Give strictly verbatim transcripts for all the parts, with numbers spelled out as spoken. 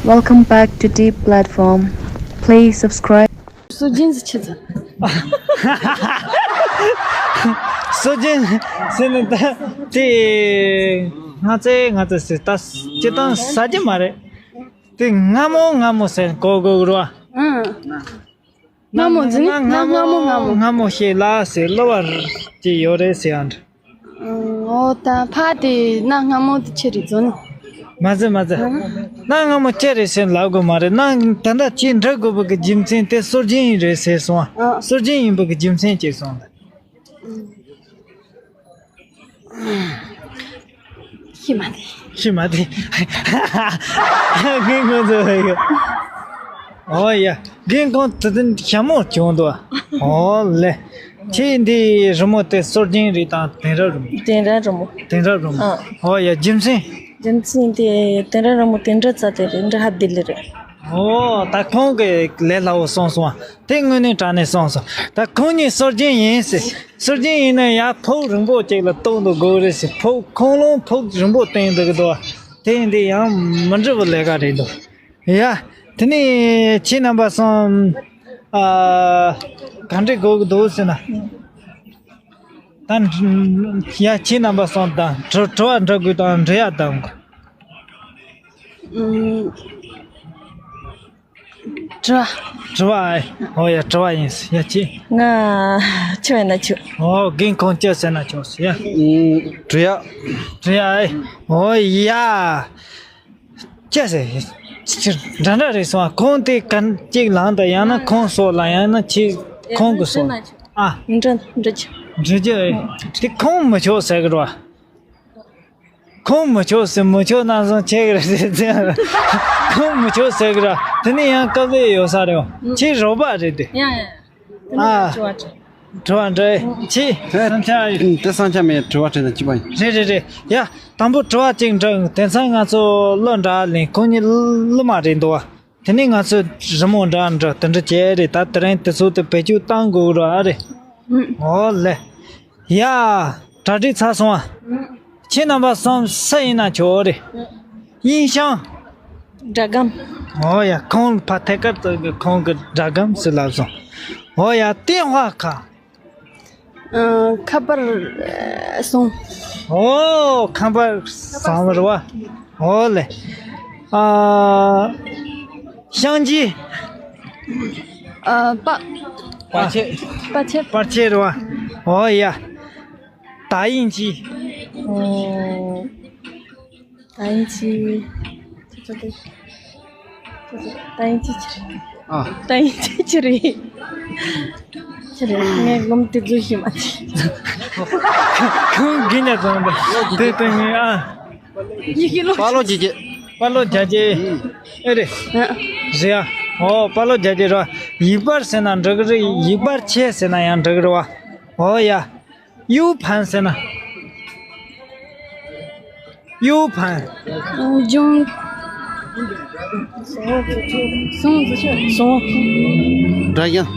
Welcome back to Deep Platform. Please subscribe. སྲོལ་རྒྱུན་ཟེར་ཆི་ཟིག་སྲོལ་རྒྱུན་ཟེར་ནི་ད་དེ་ང་ཚོའི་ང་ཚོ་ཟེར་ད་སྤྱིར་བཏང་ཟ་རྒྱུ་མ་རེད། དེ་སྔ་མོ་སྔ་མོ་ཟེར་གོ་གོ་རུ་བ། ཨང་། སྔ་མོ་ཟེར་ནི་ན་སྔ་མོ་སྔ་མོ་སྔ་མོ་ཞིག་ལ་ཟེར་གླུ་བ་ཅིག་ཡོད་རེད་ཟེར་ཡང་འདྲ། ཨོ་ད་ཕ་དེ་ན་སྔ་མོ་དེ་ཆི་རེད་ཟོ་ནི། མ་ཟེར་མ་ཟེར། ན་སྔ་མོ་ཅི་རེད་ཟེར་ལབ་དགོས་མ་རེད། ན་ད་ལྟ་ཁྱེད་འདྲི་དགོས་པ་གི་རྒྱུ་མཚན་དེ་སྲོལ་རྒྱུན་ཡིན་རེད་ཟེར་སོང་ཨ། སྲོལ་རྒྱུན་ཡིན་པ་གི་རྒྱུ་མཚན་ཅིག་སོང་ལ། ཤི་མ་དེ། ཤི་མ་དེ། ངས་ངོ་ཚ་བ་ཡོད། ཨོ་ཡ། རྒན་ཁོང་དེ་དུས་ཞྭ་མོ་གྱོན་འདུག་ཨོ་ལེ། ཁྱེད་འདི་རི་མོ་དེ་སྲོལ་རྒྱུན་རེད་དང་དེང་རབས་རི་མོ། དེང་རབས་རི་མོ། དེང་རབས་རི་མོ། ཨ། ཨོ་ཡ་རྒྱུ་མཚན། རྒྱུ་མཚན་དེ་དེང་རབས་རི་མོ་དེ་འདྲ་རྩ་དེ་རེད་འདྲ་ཧ་དེ་ལེ་རེད། ཨོ་ད་ཁོང་གི་ལས་སླ་བོ་སོང་སོང་། དེ་དངོས་གནས་དྲང་གནས་སོང་སོང་། ད་ཁོང་གཉིས་སྲོལ་རྒྱུན་ཡིན་ཟེར། སྲོལ་རྒྱུན་ཡིན་ན་ཡ་ཕོགས་རིང་པོ་ཅིག་ལ་གཏོང་དུ་དགོས་རེད་ཟེར། ཕོགས་ཁོང་ལོང་ཕོགས་རིང་པོ་བཏོན་འདུག་གི་འདུག་དེ་ཡིན་དུས་ཡང་མི་འགྲུབ་པའི་ལས་ཀ་རེད་འདུག་ཡ། དེ་ནས་ཁྱེད་རྣམ་པ་སོང་། ཨ། ག་འདྲ་དགོས་ཀྱི་འདུག་ཟེར་ན། ད་ཡ་ཁྱེད་རྣམ་པ་སོང་དང་དྲི་དྲི་བ་འདྲི་དགོས་དང་འདྲི་ཡ་དང་། ཨུམ། དྲི་བ། དྲི་བ་ཨེ། ཨོ་ཡ་དྲི་བ་ཡིན་ཡ་ཅི། ང་ཆི་བས་ན་ཆུ། ཨོ་རྒན་ཁོང་ཅི་ཟེར་ན་ཆོག་ཟེར་ཡ། ཨུམ། དྲི་ཡ། དྲི་ཡ་ཨེ། ཨོ་ཡ། ཅི་ཟེར། ཅི་འདྲ་འདྲ་རེད་སོང་ཁོང་དེ་གན་གཅིག་ལངས་དང་ཡང་ན་ཁོང་སོགས་ལ་ཡང་ན་ཁྱེད་ཁོང་གི་སོགས། ཨ། འདྲ་འདྲ་ཆུ། འདྲ་ཆུ་ཨེ། དེ་ཁོང་མི་ཆོག་ཟེར་གི་རེད་བ། ཁོང་མི་ཆོག་ཟེར་མི་ཆོག་ན་བཟང་ཆེ་གི་རེད་ཟེར། ཁོང་མི་ཆོག་ཟེར་གི་ར། དེ་ནི་ཡང་སྐབས་ལས་ཡོད་ས་རེད། ཁྱེད་རོགས་པ་རེད་དེ། ཡ་ཡ། ཨ། དྲི་བ་དྲི། དྲི་བ་འདྲི། ཁྱེད་བསམ་འཆར་ཡོད། དེ་བསམ་འཆར་མེད། དྲི་བ་དྲི་ན་ཅི་པ་ཡིན། རེད་རེད་རེད། ཡ། དང་པོ་དྲི་བ་གཅིག་འདྲི། དེང་སང་ང་ཚོ་གླུ་འདྲ་ལེན་ཁོང་གཉིས་གླུ་མ་རེད་འདུག་བ། དེ་ནས་ང་ཚོས་རི་མོ་འདྲ་འདྲ་དེ་འདྲ་བྱས་རེད། ད་དེ་རིང་དེ་ཚོ་དེ་བེད་སྤྱོད་བཏང་དགོས་ར་རེད། ཨོ་ལེ། ཡ། གྲ་སྒྲིག་ཚར་སོང་ཨ། ཁྱེད་རྣམ་པ་སོང་ས་ཡིན་ན་ཆོག་རེད། དབྱིན་ཞང་། སྒྲ་སྒམ། ཨོ་ཡ་ཁོང་ཕ་ཐད་ཀར་དུ་ཁོང་གི་སྒྲ་སྒམ་ཟེར་ལབ་སོང་། ཨོ་ཡ་ཏེན་ཧྭ་ཁ། ཨ། ཁ་པར་སོང་། ཨོ་ཁ་པར་སོང་བ་རེད་བ། ཨོ་ལེ། ཨ། ཤང་ཅི། ཨ། པ། པར་ཆས། པར་ཆས། པར་ཆས་རེད་བ། ཨོ་ཡ། ད་ཡིན་ཅི། ཨོ། ད་ཡིན་ཅི། ཅི་ཅི་ཅི། ད་ཡིན་ཅི་ཅི་རེད། ཨ། ད་ཡིན་ཅི་ཅི་རེད། ཅི་རེད། ངས་ངོམ་དེ་ཚོ་ཤེས་མ་ཐུབ། ཁོང་གིས་ཉར་ཙམ་པ། དེ་ལྟ་ངས་ཨ། ཡི་གེ་ཀློག་པ་ལོ་རྒྱ་རྒྱ། པ་ལོ་རྒྱ་རྒྱ། ཨེ་རེད། ཨ། རེད་ཨ། ཨོ་པ་ལོ་རྒྱ་རྒྱ་རེད། ཡིག་པར་ཟེར་ན་འགྲིག་གི་རེད། ཡིག་པར་ཆས་ཟེར་ན་ཡང་འགྲིག་གི་རེད་བ། ཨོ་ཡ། གཡུ་ཕན་ཟེར་ན། གཡུ་ཕན། ལྗོངས། སོང་སོང་། སྒྲ་དབྱངས།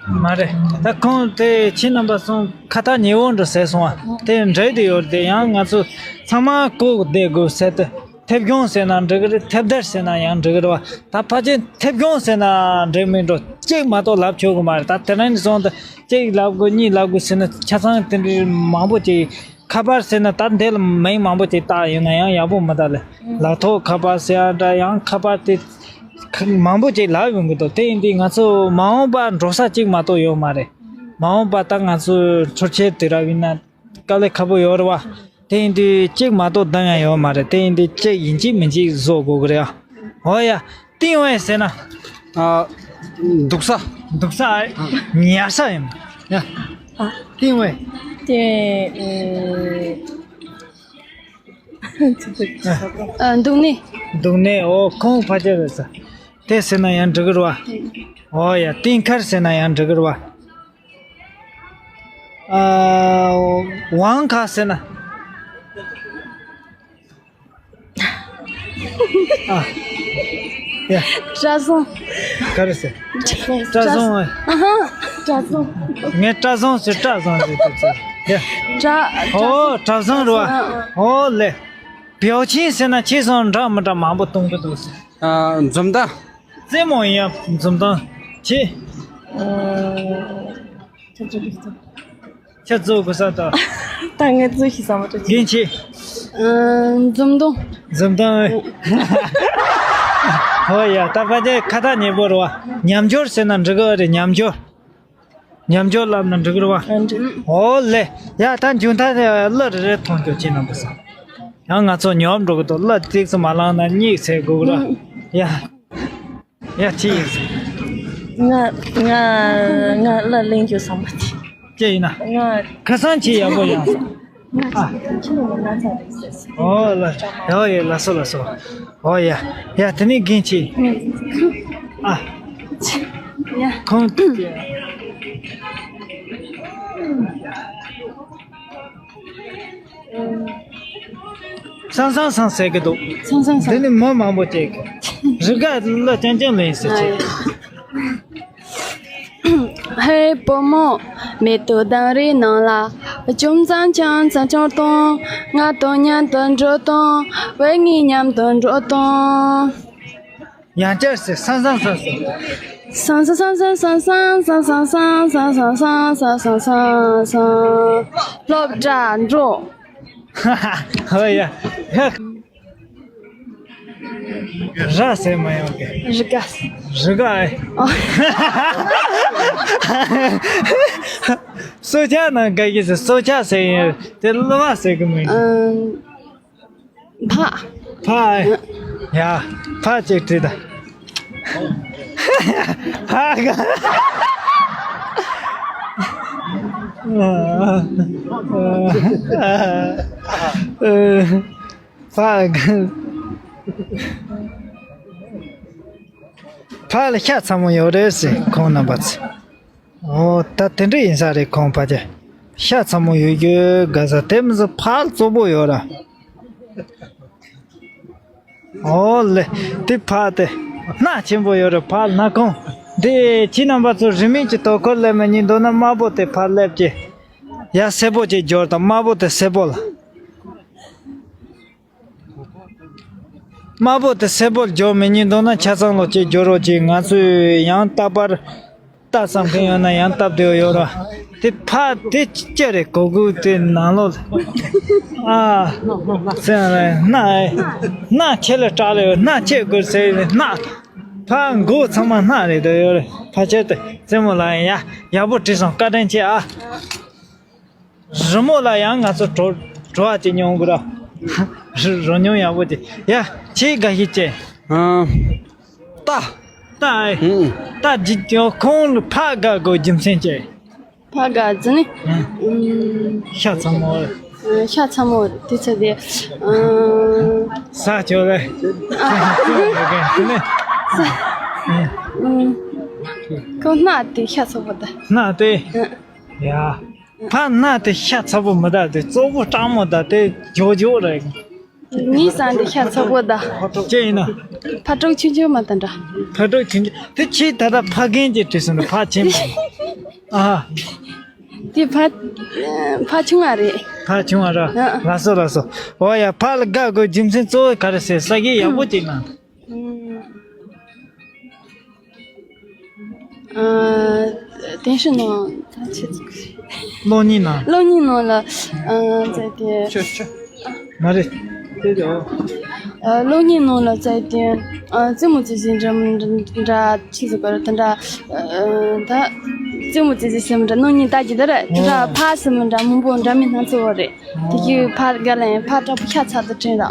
མ་རེད། ད་ཁོང་དེ་ཁྱེད་རྣམ་པ་སོང་ཁ་ཐག་ཉེ་བོ་འདྲ་ཟེར་སོང་བ། དེ་འདྲ་དེ་ཡོད་དེ་ཡང་ང་ཚོ་ཚང་མ་ལྐོག་བསྡད་དགོས་ཟེར་ཏེ། མཐེབ་གཞོང་ཟེར་ན་འགྲིག་གི་རེད། མཐེབ་དར་ཟེར་ན་ཡང་འགྲིག་གི་རེད་བ། ད་ཕལ་ཆེར་མཐེབ་གཞོང་ཟེར་ན་འགྲིག་མི་འགྲོ། གཅིག་མ་གཏོགས་ལབ་ཆོག་གི་མ་རེད། ད་དེ་རིང་ནས་བཟུང་སྟེ་གཅིག་ལབ་དགོས་གཉིས་ལབ་དགོས་ཟེར་ན་ཆ་ཚང་དེ་འདྲའི་མང་པོ་ཅིག་ཁ་པར་ཟེར་ན་ད་འདི་ལ་མིང་མང་པོ་ཅིག་བཏགས་ཡོད་ན་ཡང་ཡག་པོ་མི་འདུག་ལེ། ལག་ཐོག་ཁ་པར་ཟེར་ཡ་འདྲ་ཡང་ཁ་པར་དེ་མང་པོ་ཅིག་ལབ་ཡོང་གི་འདུག་དེ་ཡིན་དུས་ང་ཚོ་མ་འོངས་པ་འགྲོ་ས་གཅིག་མ་གཏོགས་ཡོད་མ་རེད། མ་འོངས་པ་ད་ང་ཚོ་འཕྲུལ་ཆས་དུས་རབས་ཡིན་ན་དཀའ་ལས་ཁག་པོ་ཡོད་རེད་བ། དེ་ཡིན་དུས་གཅིག་མ་གཏོགས་འདང་ཡང་ཡོད་མ་རེད། དེ་ཡིན་དུས་གཅིག་ཡིན་གཅིག་མིན་གཅིག་བཟོ་དགོས་ཀྱི་རེད་ཨ། འོ་ཡ། ཏིང་ཝེ་ཟེར་ན། ཨ། འདུག་ས། འདུག་ས་ཨེ། ཉལ་ས་ཡིན། ཡ། ཏིང་ཝེ། ཏེ། ཨ། འདུག་གནས། འདུག་གནས། འོ་ཁོང་ཕལ་ཆེར་རེད་ས། དེ་ཟེར་ན་ཡང་འགྲིག་གི་རེད་བ། འོ་ཡ། ཏིང་མཁར་ཟེར་ན་ཡང་འགྲིག་གི་རེད་བ། ཨ། ཝང་ཁ་ཟེར་ན། ཨ། ཡ། བཀྲ་བཟང་། ག་རེ་ཟེར། བཀྲ་བཟང་། ཨ་ཧ། བཀྲ་བཟང་། ངས་བཀྲ་བཟང་ཟེར། བཀྲ་བཟང་ཟེར་དུས་ཚོད། ཡ། བཀྲ། ཨོ་བཀྲ་བཟང་རེད་བ། ཨོ་ལེ། 表情 ཟེར་ན་ཁྱེད་ཚོ་འདྲ་མི་འདྲ་མང་པོ་གཏོང་གི་འདུག་ཟེར། ཨ། འཛུམ་མདངས། རྩེད་མོ་ཡིན་ཡང་འཛུམ་མདངས་ཆེ། ཁྱེད་ཚོ་གོ་ས་དང་། ད་ངས་ཚོ་ཞིག་བསམ་པ་ཅིག་རྒན་ཆེ། ཨ། འཛུམ་མདངས། འཛུམ་མདངས། ཨོ་ཡ། ད་ཕ་ཅེ་ཁ་ཐག་ཉེ་པོ་རེད་བ། ཉམས་འགྱུར་ཟེར་ན་འགྲིག་གི་རེད། ཉམས་འགྱུར། ཉམས་འགྱུར་ལབ་ན་འགྲིག་གི་རེད་བ། ཨ། འགྲིག་ཨོ་ལེ། ཡ། ད་མཇུག་མཐའ་གླུ་རེ་རེ་ཐོངས་རྒྱུ་ཅིག་གནང་དགོས་སོང་། ཡང་ང་ཚོ་ཉོབ་འགྲོ་གི་འདུག་གླུ་ཏོག་ཙམ་མ་བླངས་ན་སྙིགས་ཚེ་དགོས་གི་རེད། ཡ། ཡ། ཅི་ཡིན་ཟེར། ང་ང་ང་གླུ་ལེན་རྒྱུ་བསམ་པ་དེ། ཅི་ཡིན་ན། ང་ཁ་སང་ཆེས་ཡག་པོ་ཡོང་སོང་། ཨ། ཁྱི་ལོ་ང་ཚ་རེད་ཟེར། ཨོ་ལ། ཡ་ཡ། ལགས་སོ་ལགས་སོ། ཨོ་ཡ། ཡ། དེ་ནས་རྒན་ཆེ། ཨ། ཡ། ཁོང་། སང་སང་སང་ཟེར་གི་འདུག་སང་སང་སང་། དེ་ནི་མི་མང་པོ་ཅིག་རི་ག་གླུ་རྐྱང་རྐྱང་ལེན་ཟེར་ཅིག་ཨ། ཧེ་བུ་མོ། མེ་ཏོག་དང་རི་ནང་ལ། ཅུང་ཙམ་ཅང་ཙང་ཅོར་དང་། ང་དང་མཉམ་དུ་འགྲོ་དང་། བུ་ངའི་མཉམ་དུ་འགྲོ་དང་། ཡང་བསྐྱར་ཟེར། སང་སང་སང་ཟེར། སང་སང་སང་སང་། སློབ་གྲྭ་འགྲོ། ཧ་ཧ། ཧོ་ཡ། ཧ། ར་ཟེར་མ་ཡོང་གི། རི་ག་རི་ག་ཨེ། ཨོ། སོ་ཆ་ནང་ག་གི་ཟེར། སོ་ཆ་ཟེར་ཡིན། དེ་གླུ་བ་ཟེར་གི་མིན། ཨ། ཕག་ཕག་ཨེ། ཡ། ཕག་ཅིག་བྲིས་དང་། ཕག་ཕག་ཕག་ལ་ཤ་ཚ་མོ་ཡོད་རེད་ཟེར། ཁོང་རྣམ་པ་ཚོ། ཨོ། ད་དེ་འདྲ་ཡིན་ས་རེད། ཁོང་ཕལ་ཆེར་ཤ་ཚ་མོ་ཡོད་རྒྱུ་དགའ་ས། དེ་མི་ཚོ་ཕག་ལ་བཙོག་པོ་ཡོད་ར། ཨོ་ལེ། དེ་ཕག་དེ་སྣ་ཆེན་པོ་ཡོད་ར། ཕག་སྣ་ཁུང་། དེ་ཁྱེད་རྣམ་པ་ཚོ་རི་མིག་གི་དོ་ཁུར་ལེན་མི་ཉན་འདུག་ན། དམར་པོ་དེ་ཕར་སླེབས་ཀྱི། ཡ། སེར་པོ་ཅིག་འབྱོར་དང་། དམར་པོ་དེ་སེར་པོ་ལ། དམར་པོ་དེ་སེར་པོར་འགྱུར་མི་ཉན་འདུག་ན། ཆ་ཚང་ལོ་གཅིག་འགྱུར་རོགས་གྱིས། ང་ཚོས་ཡང་བཏབ་པར་ལྟ་བསམ་མཁན་ཡོད་ན་ཡང་བཏབ་བསྡད་ཡོད་ར། དེ་ཕག་དེ་ཅི་རེད། གོ་གུ་དེ་ནང་ལོགས་ཨ་ཟེར་རེད། སྣ་སྣ་ཁྱེད་ལ་སྐྲག་ལ་ཡོད། སྣ་ཁྱེད་དགོས་ཟེར་ནས། སྣ་ཕག་མགོ་ཚང་མ་སྣ་རེད་འདོད་ཡོད་རེད། ཕལ་ཆེར་དེ་རྩེད་མོ་ལ་ཡང་ཡག་པོ་བྲིས་སོང་། བཀའ་དྲིན་ཆེ་ཨ། རི་མོ་ལ་ཡང་ང་ཚོ་བྲོ་བྲོ་བ་ཅིག་མྱོང་དགོས་ར། རི་རི་མྱོང་ཡག་པོ་ཅིག་ཡ། ཁྱེད་དགའ་ཤོས་ཅན། ཨ། རྟ། རྟ་ཨེ། ཨུ། རྟ་ཇི་ཁོང་ལ་ཕག་དགའ་དགོས་རྒྱུ་མཚན་ཅི། ཕག་དགའ་རྒྱུ་ནི། ཨུ། ཤ་ཚ་མོ། ཨ། ཤ་ཚ་མོ་དེ་ཚོ་དེ། ཨ། ཟ་ཆོག་ལེ། ཨ། དེ་ནི། ཨུ། ཁོ་སྣ་དེ་ཤ་ཚ་པོ་ད། སྣ་དེ། ཨ། ཡ། ཕག་སྣ་དེ་ཤ་ཚ་པོ་མི་གདའ། དེ་བཙོག་པོ་སྐྲག་མོ་གདའ། དེ་མགྱོགས་མགྱོགས་རེད། ངའི་བསམ་དེ་ཤ་ཚ་པོ་གདའ། ཅི་ཡིན་ན། ཕག་གྲུ་ཆུང་ཆུང་མ་དང་འདྲ། ཕག་གྲུ་ཆུང་ཆུང་དེ་ཁྱེད་ད་ལྟ་ཕག་རྒན་གྱིས་བྲིས་སོང་། ཕག་ཆེན་པོ། ཨ། དེ་ཕག་ཕག་ཆུང་བ་རེད། ཕག་ཆུང་བ་ར། ཨ། ལགས་སོ་ལགས་སོ། འོ་ཡ། ཕག་ལ་དགའ་དགོས་རྒྱུ་མཚན་གཙོ་བོ་ག་རེ་ཟེར། ས་གི་ཡག་པོ་ཅིག་ན། ཨུམ། ཨ། དེང་སང་ནང་ད་ཆེ་ཚུགས། གློག་བརྙན་ནང་། གློག་བརྙན་ནང་ལ། ཨ། བཙལ་ཏེ། མ་རེད། དེ་དེ། ཨ། གློག་བརྙན་ནང་ལ་བཙལ་ཏེ། ཨ། རྩེད་མོ་རྩེ་ཟིན་འདྲ་འདྲ་ཆེ་ཚུགས་པར་དེ་འདྲ། ཨ། ད་རྩེད་མོ་རྩེ་ཟིན་སེམས་འདྲ་གློག་བརྙན་ལྟ་རྒྱུ་དེ་རེད། དེ་འདྲ་ཕག་སེམས་འདྲ་མང་པོ་འདྲ་མིན་སྣ་ཚོགས་རེད། དེ་གི་ཕག་དགའ་ལན་ཕག་དྲག་པོ་ཤ་ཚ་དུ་དྲན་ར།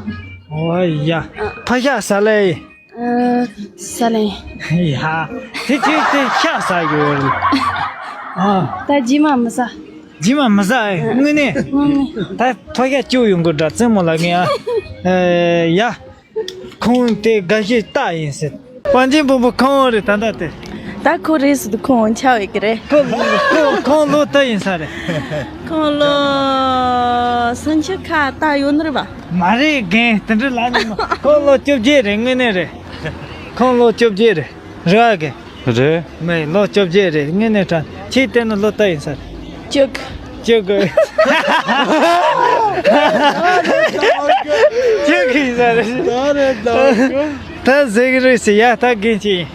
ཨོ་ཡ། ཕག་ཤ་ཟ་ལེ། ཨ། ས་ལེན། ཡ། དེ་ཁྱེད་དེ་ཤ་ཟ་ཡོད་རེད། ཨ། ད་རྗེས་མ་མི་ཟ། རྗེས་མ་མི་ཟ་ཨེ། དངོས་གནས། དངོས་གནས། ད་ཕག་ཤ་བཅུག་ཡོང་གི་འདྲ། རྩེད་མོ་ལ་ངས་ཨ། ཨེ། ཡ། ཁོང་དེ་དགའ་ཤོས་རྟ་ཡིན་ཟེར། པཎ་ཆེན་བུ་མོ་ཁོང་རེད་ད་ལྟ་དེ། ད་ཁོ་རེད་ཟེར་དུས་ཁོང་འོང་ཆ་བའི་གི་རེད། ཁོ་ཁོ་ཁོང་ལོ་ད་ཡིན་ས་རེད། ཁོང་ལོ་སུམ་ཅུ་ཁ་ད་ཡོད་ནི་རེད་པ། མ་རེད་རྒན། དེ་འདྲ་ལབ་ནི་མ། ཁོང་ལོ་བཅོ་བརྒྱད་རེད། དངོས་གནས་རེད། ཁོང་ལོ་བཅོ་བརྒྱད་རེད། རེད་པ་རྒན། རེད། མེད། ལོ་བཅོ་བརྒྱད་རེད། དངོས་གནས་དྲང་། ཁྱེད་བལྟས་ན་ལོ་ད་ཡིན་ས་རེད། བཅུ། ཅི་གི། ཅི་གི་ཟེར། ད་ཟེར་གི་རེད་ཟེར་ཡ། ད་རྒན་ཅིག།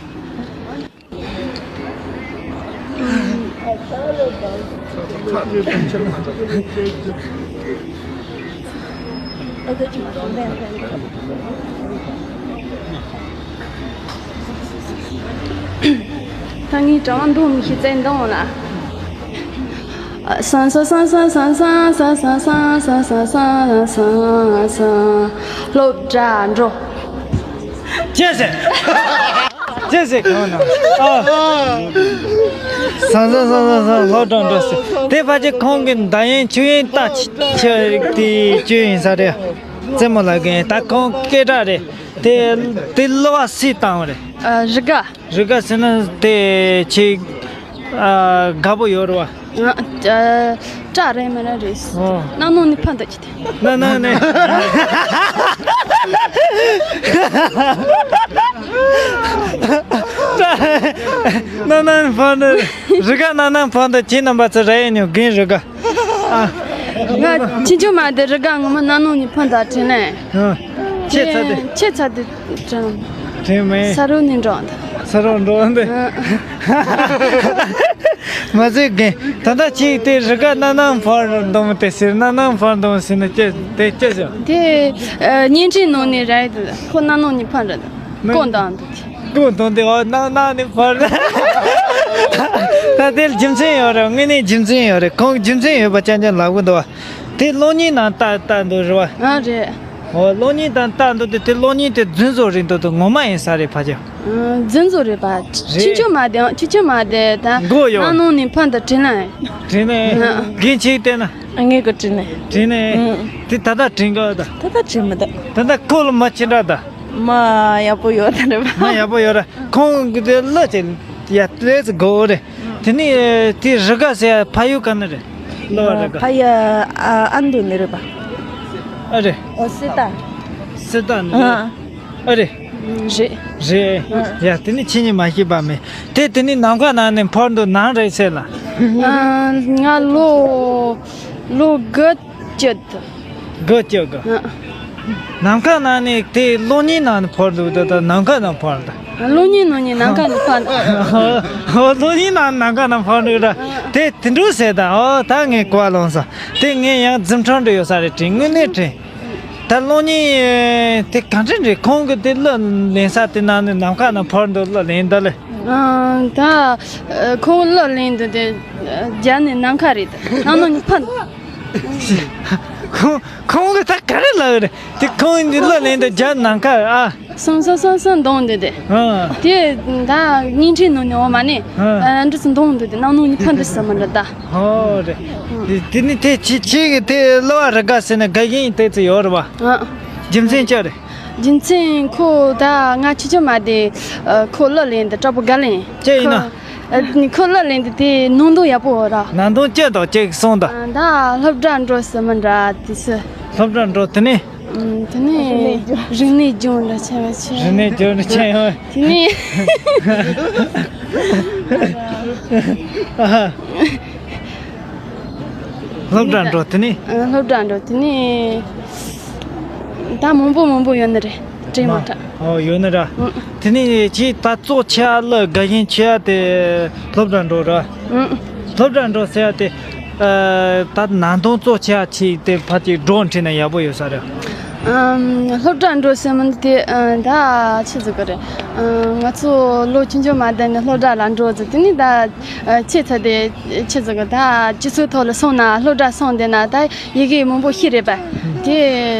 ད་ངའི་གྲངས་འདོན་མི་ཤེས་ཚེ་འདང་ལ། སང་སང་སང་སང་སློབ་གྲྭ་འགྲོ། ཅི་ཟེར། ཅི་ཟེར་གང་ན། ཨ། སང་སང་སང་སང་སང་སློབ་གྲྭ་འགྲོ་ཟེར། དེ་ཕལ་ཆེར་ཁོང་གི་འདར་ཡན་ཆུ་ཡན་ལྟ་ཆི་ཆི་དེ་ཆུ་ཡན་ས་རེད། རྩེད་མོ་ལ་རྒན་ད་ཁོང་སྐད་གྲགས་རེད། དེ་དེ་གླུ་བ་སུས་བཏང་བ་རེད། ཨ། རི་དགའ། རི་དགའ་ཟེར་ན་དེ་ཆེ། ཨ། དགའ་པོ་ཡོད་རེད་བ། ཨ། སྐྲ་རེད་མ་རེད་རེད། ཨོ། གནའ་ནང་ནས་ཕར་འདུག་ཅི་དེ། གནའ་ནང་ནས། གནའ་ནང་ནས་ཕར་འདུག་རི་དགའ་གནའ་ནང་ཕར་འདུག་ཁྱེད་རྣམ་པ་ཚོ་རེ་ཡོད་ཉོ་རྒན་རི་དགའ། ཨ། ང་ཆུང་ཆུང་མ་དེ་རི་དགའ་ངོ་མ་གནའ་ནང་ནས་ཕར་འདུག་དྲན་ནས། ཨ། ཁྱེད་ཚ་དེ། ཁྱེད་ཚ་དེ་དྲན། དྲན་མེད། ས་རུ་ནས་འགྲོ་འདུག་ས་རུ་འགྲོ་འདུག་ཨ། མ་ཟད་རྒན། ད་ལྟ་ཅིག་དེ་རི་དགའ་གནའ་ནང་ཕར་འདུག་དེ་ཟེར། གནའ་ནང་ཕར་འདུག་ཟེར་ན་ཅི་དེ་ཅི་ཟེར། དེ་ཨ། བརྙན་འཕྲིན་ནང་ནས་རེད། ཁོ་གནའ་ནང་ནས་ཕར་འདུག་ན་ཀོ་འདང་འདུག་ཅི། ཀོ་འདང་དེ། ཨོ། གནའ་ནང་ནས་ཕར་འདུག་ད་དེར་རྒྱུ་མཚན་ཡོད་རེད། དངོས་གནས་རྒྱུ་མཚན་ཡོད་རེད། ཁོང་རྒྱུ་མཚན་ཡོད་པ་རྐྱང་རྐྱང་ལབ་གི་འདུག་བ། དེ་གློག་བརྙན་ནང་ལྟ་ལྟ་འདུག་རེད་བ། ཨ། རེད། ཨོ། གློག་བརྙན་དང་ལྟ་འདུག་དེ། དེ་གློག་བརྙན་དེ་རྫུན་བཟོ་རེད་འདུག་དེ་ངོ་མ་ཡིན་ས་རེད་ཕལ་ཆེར། ཨ། རྫུན་བཟོ་རེད་པ། རེད། ཆུང་ཆུང་མ་དེ། ཆུང་ཆུང་མ་དེ་ད་མགོ་ཡོད། གནའ་ནང་ནས་ཕར་འདུག་དྲན་ན། དྲན་ནས། ཨ། རྒན་ཁྱེད་བལྟས་ན། ངས་གོ་དྲན་ནས། དྲན་ནས། ཨ། དེ་ད་ལྟ་དྲན་གི་ད། ད་ལྟ་དྲན་མི་འདུག་ད་ལྟ་ཁོ་ལ་མ་ཕྱིན་འདྲ་ད། མ་ཡག་པོ་ཡོད་ད་རེད་པ། མ་ཡག་པོ་ཡོད་ར། ཁོང་གི་དེ་གླུ་དེ་ཡ་ཏོག་ཙམ་གོ་རེད། དེ་ནས་དེ་རི་དགའ་ཟེར་ཡ་ཕ་ཡུལ་ག་ནས་རེད། གླུ་བ་རི་དགའ། ཕ་ཡུལ་ཨ་ཨ་མདོ་ནས་རེད་པ། ཨ་རེད། ཨོ། སི་ཏ། སི་ཏ་ནས་རེད། ཨ། ཨ་རེད། རེད། རེད། ཨ། ཡ་དེ་ནས་ཁྱེད་གཉིས་མ་ཤེས་པ་མེད། དེ་དེ་ནས་ནམ་མཁའ་ནང་ནས་ཕར་འདུག་ནམ་རེད་ཟེར་ལ། ཨ། ང་ལོ་ལོ་དགུ་བཅུ་དུ། དགུ་བཅུ་གི། ཨ། ནམ་མཁའ་ནང་ནས་དེ་གློག་བརྙན་ནང་ནས་ཕར་འདུག་ད་ལྟ་ནམ་མཁའ་ནང་ཕར་འདུག་གློག་བརྙན་ནང་ནས་ནམ་མཁའ་ནས་ཕར་འདུག་ཨོ། གློག་བརྙན་ནང་ནམ་མཁའ་ནང་ཕར་འདུག་ར། དེ་དེ་འདྲ་ཟེར་ད། ཨོ། ད་ངས་གོ་བ་ལོན་སོང་། དེ་ངས་ཡང་རྫུན་ཕྲ་འདྲ་ཡོད་ས་རེད་དྲན། དངོས་གནས་དྲན། ད་གློག་བརྙན་དེ་ག་འདྲ་རེད། ཁོང་གི་དེ་གླུ་ལེན་ས་དེ་ནང་ནས་ནམ་མཁའ་ནང་ཕར་འདུག་གླུ་ལེན་ད་ལེ། ཨ། ད་ཁོང་གླུ་ལེན་དུས་དེ་རྒྱ་ནས་ནམ་མཁའ་རེད། ནང་ནང་ནས་ཕར། ཁོང་ཁོང་གིས་ད་ག་རེ་ལབ་རེད། དེ་ཁོང་གི་གླུ་ལེན་དུས་རྒྱ་ནམ་མཁའ། ཨ། སང་སང་སང་སང་འདང་འདུག་དེ། ཨ། དེ་ད་བརྙན་འཕྲིན་ནང་ནས་འོ་མ་ནས། ཨ། ཨ། འདྲ་ཙམ་འདང་འདུག་དེ་ནང་ནང་ནས་ཕར་འདུག་ས་མ་འདྲ་ད། ཨོ་རེད། དེ་དེ་ནི་དེ་ཁྱེད་ཁྱེད་ཀྱི་དེ་གླུ་བ་རི་དགའ་ཟེར་ན་དགའ་ཞེན་ཏོག་ཙམ་ཡོད་རེད་པ། ཨ། རྒྱུ་མཚན་ཅི་རེད། རྒྱུ་མཚན་ཁོ་ད་ང་ཆུང་ཆུང་མ་དེ་ཨ། ཁོ་གླུ་ལེན་དུས་དྲག་པོ་དགའ་ལེན། ཅི་ཡིན་ན། ཁོ་ཨ། ཁོ་གླུ་ལེན་དུས་དེ་ནང་དོན་ཡག་པོ་ཡོད་ར། ནང་དོན་ཅི་དང་ཅི་གསུངས་དང་། ཨ། ད་སློབ་གྲྭ་འགྲོ་ཟེར་མི་འདྲ་དེ་སུ། སློབ་གྲྭ་འགྲོ་དེ་ནས། ཨ། དེ་ནས་རིག་གནས་སྦྱོང་འདྲ་བྱས་པ་བྱས། རིག་གནས་སྦྱོང་འདྲ་བྱས་ཡོད། དེ་ནས། ཨ། སློབ་གྲྭ་འགྲོ་དེ་ནས། ཨ། སློབ་གྲྭ་འགྲོ་དེ་ནས། ད་མང་པོ་མང་པོ་ཡོད་ནི་རེད། དྲན་མ་ཐུབ། ཨོ། ཡོད་ནི་ར། ཨང་། དེ་ནས་ཁྱེད་ད་གཙོ་ཆེ་བ་གླུ་དགའ་ཞེན་ཆེ་བ་དེ་སློབ་གྲྭ་འགྲོ་ར། ཨང་། སློབ་གྲྭ་འགྲོ་ཟེར་ཡ་དེ། ཨ། ད་ནང་དོན་གཙོ་ཆེ་བ་ཆེ་དེ་ཕར་ཅིག་སྒྲོག་འཕྲིན་ན་ཡག་པོ་ཡོད་ས་རེད། ཨམ། སློབ་གྲྭ་འགྲོ་ཟེར་མི་དེ། ཨ། ད་ཆི་ཟེར་གི་རེད། ཨ། ང་ཚོ་ལོ་ཆུང་ཆུང་མ་དེ་ནས་སློབ་གྲྭ་ལ་འགྲོ་ཟེར། དེ་ནས་ད་ཨ། ཆེ་ཚར་དེ་ཆི་ཟེར་གི། ད་སྤྱི་ཚོགས་ཐོག་ལ་སོང་ན། སློབ་གྲྭ་སོང་དེ་ན་ད་ཡི་གེ་མང་པོ་ཤེས་རེད་པ། དེ་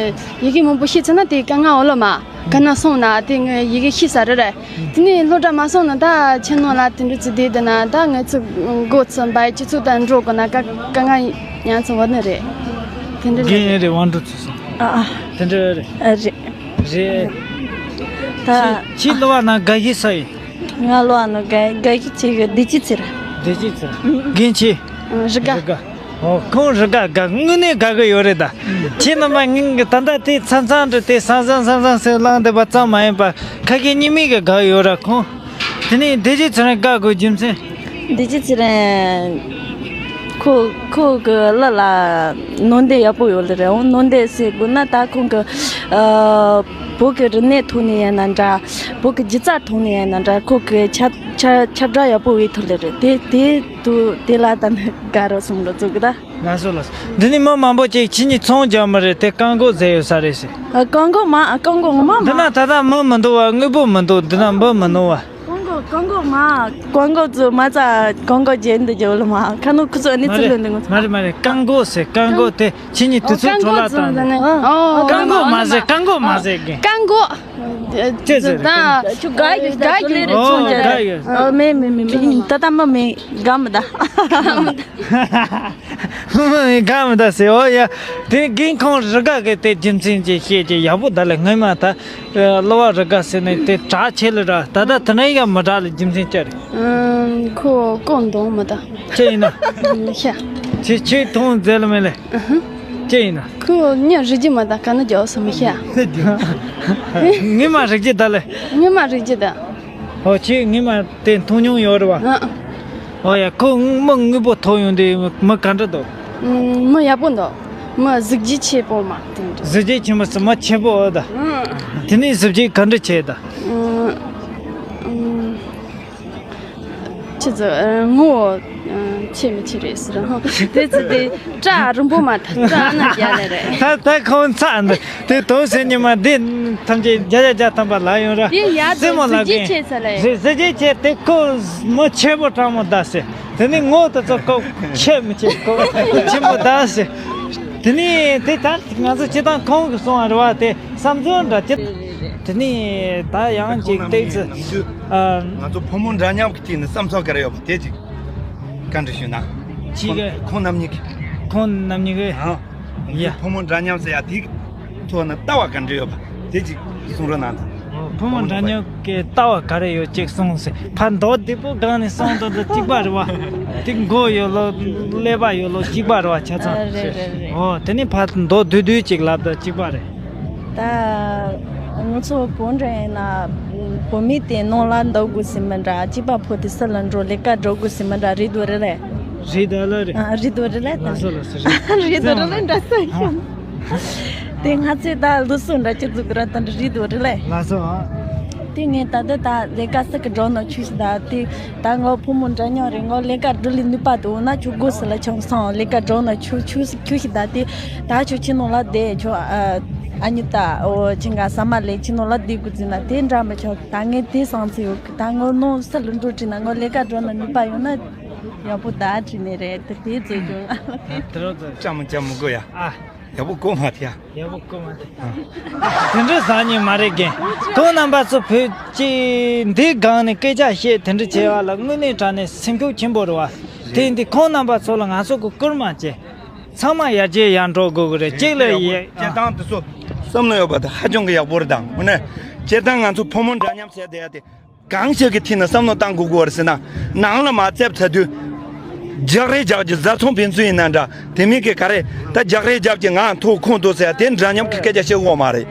ཡི་གེ་མང་པོ་ཤེས་ཚར་ན་དེ་དཀའ་ངལ་འོ་ལོ་མ། ག་ན་སོང་ན་དེ་ངས་ཡི་གེ་ཤེས་ས་རེད་རེད། དེ་ནས་སློབ་གྲྭ་མ་སོང་ན་ད་ཁྱིམ་ནང་ལ་དེ་འདྲ་ཚོ་བསྡད་དེ་ན། ད་ང་ཚོ་འགོ་ཚུགས་པ་སྤྱི་ཚོགས་དང་འགྲོ་དགོས་ན་དཀའ་དཀའ་ངལ་ཡང་ཚོ་བ་ནི་རེད། དེ་འདྲ་རེད། རྒན་རེད། དབང་འགྲོ་ཚོ་སོང་། ཨ་ཨ། དེ་འདྲ་རེད། ཨ། རེད། རེད། ད་ཁྱེད་གླུ་བ་ནང་དགའ་ཞེན་ས་ཡིན། ང་གླུ་བ་ནང་དགའ་དགའ་ཞེན་ཆེ་གི། བདེ་སྐྱིད་ཚེ་རིང་། བདེ་སྐྱིད་ཚེ་རིང་། རྒན་ཁྱེད། རི་དགའ། རི་དགའ། ཨོ། ཁོང་རི་དགའ་དགའ། དངོས་གནས་དགའ་གི་ཡོད་རེད་ད། ཁྱེད་རྣམ་པ་ངས་ད་ལྟ་དེ་མཚམས་མཚམས་འདྲ་དེ་སང་སང་སང་སང་ཟེར་ལངས་བསྡད་པ་ཙམ་མ་ཡིན་པ། ཁ་སྐད་གཉིས་མེད་ཀྱི་དགའ་ཡོད་ར་ཁོང་། དེ་ནས་བདེ་སྐྱིད་ཚེ་རིང་དགའ་དགོས་རྒྱུ་མཚན། བདེ་སྐྱིད་ཚེ་རིང་། ཁོ་ཁོ་གི་བླ་ལ་ནོར་འདེད་ཡག་པོ་ཡོད་ལེ་རེད། འོ་ནོར་འདེད་ཟེར་དགོས་ན་ད་ཁོང་གི་ཨ་བོད་ཀྱི་རིག་གནས་ཐོག་ནས་ཡིན་ན་འདྲ། བོད་ཀྱི་སྒྱུ་རྩལ་ཐོག་ནས་ཡིན་ན་འདྲ། ཁོ་གི་ཁྱབ་ཁྱབ་ཁྱབ་བསྒྲགས་ཡག་པོ་བྱེད་ཐུབ་ལེ་རེད། དེ་དེ་དུ་དེ་ལ་ད་ནི་དགའ་རོགས་སོང་རོགས་བཙུགས་གི་ད། ལགས་སོ་ལགས་སོ། འདི་ནི་མི་མང་པོ་ཅིག་ཁྱེད་གཉིས་ཚོང་རྒྱག་མི་རེད་དེ་རྐང་མགོ་ཟེར་ཡོད་ས་རེད་ཟེར། ཨ་རྐང་མགོ་མ་རྐང་མགོ་ངོ་མ་མ། འདི་ན་ད་ལྟ་མི་མི་འདུག་བ། དངོས་པོ་མི་འདུག་འདི་ན་མི་མི་ནུ་བ། རྐང་མགོ་རྐང་མགོ་མ། རྐང་མགོ་ཚོ་མ་ཚ་རྐང་མགོ་རྒྱན་འདི་རྒྱབ་ལ་མ་ཁ་ནུ་ཁུ་ཚོ་ནི་མ་ཚིག་རེད་ལོན་འདི་ངོ་ཚ། མ་རེད་མ་རེད། རྐང་མགོ་ཟེར། རྐང་མགོ་དེ་ཁྱེད་གཉིས་དུས་ཚོད་འཕྲོ་བརླག་བཏང་ནས། ཨོ། རྐང་མགོ་མ་ཟེར། རྐང་མགོ་མ་ཟེར་གི། རྐང་མགོ། ཅི་ཟེར་རེད། ད་ཁྱོད་དགའ་ཡོད་དགའ་ཡོད་ལེ་རེད། ཨོ་ཚོང་རྒྱག་དགའ་ཡོད། ཨོ་མེ་མེ་མེ་མེ་ད་ད་མ་མེ་དགའ་མི་ད། མི་དགའ་མི་ད་ཟེར། ཨོ་ཡ། དེ་རྒན་ཁོང་རི་དགའ་གི་དེ་རྒྱུ་མཚན་ཅིག་བཤད་ཀྱི་ཡག་པོ་ད་ལེ། སྔོན་མ་ད་གླུ་བ་རི་དགའ་ཟེར་ནས་དེ་གྲགས་ཆེ་ལེ་ར། ད་ད་དེ་ནས་ཡང་མི་གྲགས་ལེ། རྒྱུ་མཚན་ཅི་རེད། ཁོ་ཀོ་འདོང་མི་ད། ཅི་ཡིན་ན། ཤ། ཁྱེད་ཁྱེད་མཐོང་མཛད་ལ་མེད་ལེ། ཅི་ཡིན་ན། ཁོ་ཉ་རིག་རྒྱུ་མ་ད་ག་ན་རྒྱག་སོ་མི་ཤ། ངས་མ་རིག་རྒྱུ་ད་ལེ། ངས་མ་རིག་རྒྱུ་ད། ཨོ་ཁྱེད་ངས་མ་དེ་མཐོང་མྱོང་ཡོད་རེད་བ། ཨ། ཨོ་ཡ། ཁོ་མི་དངོས་པོ་ཐོག་ཡོང་དུས་མི་ག་འདྲ་འདུག་མི་ཡག་པོ་འདུག་མི་གཟི་བརྗིད་ཆེ་པོ་མ་དེ་འདྲ། གཟི་བརྗིད་ཆེན་པོ་ཟེར། མི་ཆེ་པོ་ཨོ་ད། དེ་ནས་གཟི་བརྗིད་ག་འདྲ་ཆེ་ད། ཆི་ཟེར། ངོ་ཆེ་མི་ཆེ་རེད་ཟེར། དེ་ཚོ་དེ་སྐྲ་རིང་པོ་མ་ཐག་སྐྲ་ཨ་ན་རྒྱ་ལེ་རེད། ད་ད་ཁོང་ཚ་འདི། དེ་དོན་སེམས་ཉི་མ་འདི་ཐམས་ཅད་བརྒྱ་ཆ་བརྒྱ་ཐམ་པ་ལ་ཡོང་ར། དེ་ཡ་སེམས་མོ་ལ་གཟི་བརྗིད་ཆེ་ས་ལེ། གཟི་བརྗིད་ཆེ་དེ་ཁོ་མི་ཆེ་པོ་སྤྲང་མོ་ད་ཟེར། དེ་ནི་ངོ་དེ་ཚོ་ཁོ་ཆེ་མི་ཆེ་ཁོ་ཆེན་པོ་ད་ཟེར། དེ་ནི་དེ་ད་ང་ཚོ་སྤྱི་བཏང་ཁོང་གི་གསུང་བ་རེད་བ། དེ་བསམ་ཚུལ་འདྲ་ཅི། དེ་ནི་ད་ཡང་ཅིག་བལྟས་ཚེ། ང་ཚོ་ཕོ་མོ་འདྲ་མཉམ་གི་དེ་ནི་བསམ་ཚུལ་ག་རེ་ཡོད་པ་དེ་ཅིག་བཀའ་འདྲི་ཞུས་ན། ཅི་ག་ཁོང་རྣམ་གཉིས་ཀྱི། ཁོང་རྣམ་གཉིས་ཀྱི། ཨང་། ཡ། ཕོ་མོ་འདྲ་མཉམ་ཟེར་ཡ་དེ་ཐོག་ན་ལྟ་བ་ག་འདྲ་ཡོད་པ་དེ་ཅིག་གསུང་རོགས་གནང་དང་། ཕོ་མོ་འདྲ་མཉམ་གྱི་ལྟ་བ་ག་རེ་ཡོད་ཅིག་གསུངས་ཟེར། ཕར་མདོ་སྡུག་པོ་སྒང་ནས་གསུངས་དང་དང་གཅིག་པ་རེད་བ། དེ་མགོ་ཡོད་ལོ་ཀླད་པ་ཡོད་ལོ་གཅིག་པ་རེད་བ་ཆ་ཚང་། རེད་རེད་རེད། ཨོ་དེ་ནས་ཕར་མདོ་བསྡུས་བསྡུས་ཅིག་ལབ་དང་གཅིག་པ་རེད། ད་ང་ཚོ་བོད་འདྲ་ཡིན་ན་བོད་མི་དེ་ནང་ལ་འདུག་དགོས་ཟེར་མི་འདྲ། གཅིག་པ་ཕོ་དེ་ས་ལ་འགྲོ་ལས་ཀ་འགྲོ་དགོས་ཟེར་མི་འདྲ་རེད་འདུག་རེད་ལེ། རེད་ད་ལ་རེད། ཨ་རེད་འདུག་རེད་ལེ། ལགས་སོ་ལགས་སོ་རེད། རེད་འདུག་རེད་ལེ་འདྲ་ས་ཡིན། དེ་ང་ཚོས་ད་ལུགས་སྲོལ་འདྲ་ཅི་འཛུགས་ར་ད་འདྲ་རེད་འདུག་རེད་ལེ། ལགས་སོ། དེ་ངས་ད་ལྟ་ད་ལས་ཀ་སི་ཀི་འགྲོ་ན་ཆུ་ཞིག་ད་དེ། ད་ངོ་ཕོ་མོ་འདྲ་མཉམ་རེད། ངོ་ལས་ཀ་འགྲོ་ལས་ནུས་པ་དེ་འོ་ན་ཁྱོད་དགོས་སི་ལ་ཆང་སང་ལས་ཀ་འགྲོ་ན་ཆུ་ཆུ་ཆུ་ཞིག་ད་དེ། ད་ཁྱོད་ཁྱི་ནང་ལ་བསྡད་ཁྱོད་ཨ་ཨ་ཉི་ད་འོ་ཁྱི་འགའ་ས་མ་ལས་ཁྱི་ནང་ལ་བསྡད་དགོས་ཟེར་ན་དེ་འདྲ་མི་ཆོག་ད་ངས་དེ་སང་ཚེ་ཡོད་གི། ད་ངོ་ནང་ས་ལུ་འགྲོ་བྲིས་ན་ངོ་ལས་ཀ་འགྲོ་ན་ནུས་པ་ཡོད་ན་ཡག་པོ་ད་བྲིས་ནས་རེད། དེ་དེ་ཚོ་ཀྱང་ཨ་ལ་དེ། དེ་རོ་ཚོ། ཅམ་ཅམ་མི་དགོས་ཡ། ཨ། ཡག་པོ་གོ་མ་ཐེ་ཡ། ཡག་པོ་གོ་མ་ཐེ། དེ་འདྲ་ཟ་ཉེ་མ་རེད་རྒན། ཁོང་རྣམ་པ་ཚོ་བོད་ཀྱི་འདི་སྒང་ནས་སྐད་ཆ་བཤད་དེ་འདྲ་བྱས་པ་ལ་དངོས་གནས་དྲང་གནས་སེམས་ཤུགས་ཆེན་པོ་རེད་བ། དེ་འདི་ཁོང་རྣམ་པ་ཚོ་ལ་ང་ཚོ་གི་བསྐུལ་མ་བྱས། ཚང་མ་ཡར་རྒྱས་ཡར་འགྲོ་དགོས་ཀྱི་རེད། གཅིག་ལ་ཡེ། སྤྱིར་བཏང་དེ་ཚོ་བསམ་བློ་ཡོད་པ་དེ་ཧ་ཅང་གི་ཡག་པོ་རེད། དང་དངོས་གནས་སྤྱིར་བཏང་ང་ཚོ་ཕོ་མོ་འདྲ་མཉམ་བྱས་བསྡད་ཡ་དེ། གང་ཞིག་གི་ཐད་ནས་བསམ་བློ་བཏང་དགོས་ཀྱི་ཡོད་རེད་ཟེར་ན། ནང་ལ་མར་བཙེབས་ཚར་དུས། རྒྱག་རེས་རྒྱག་རྒྱུ་བཟའ་ཚང་ཕན་ཚུན་ཡིན་ན་འདྲ། དེ་མིན་གྱི་ག་རེ། ད་རྒྱག་རེས་རྒྱབ་ཀྱི་ང་མཐོ་ཁོང་མཐོ་ཟེར་ཡ་དེ་འདྲ་མཉམ་གྱི་སྐད་ཆ་བཤད་དགོས་མ་རེད།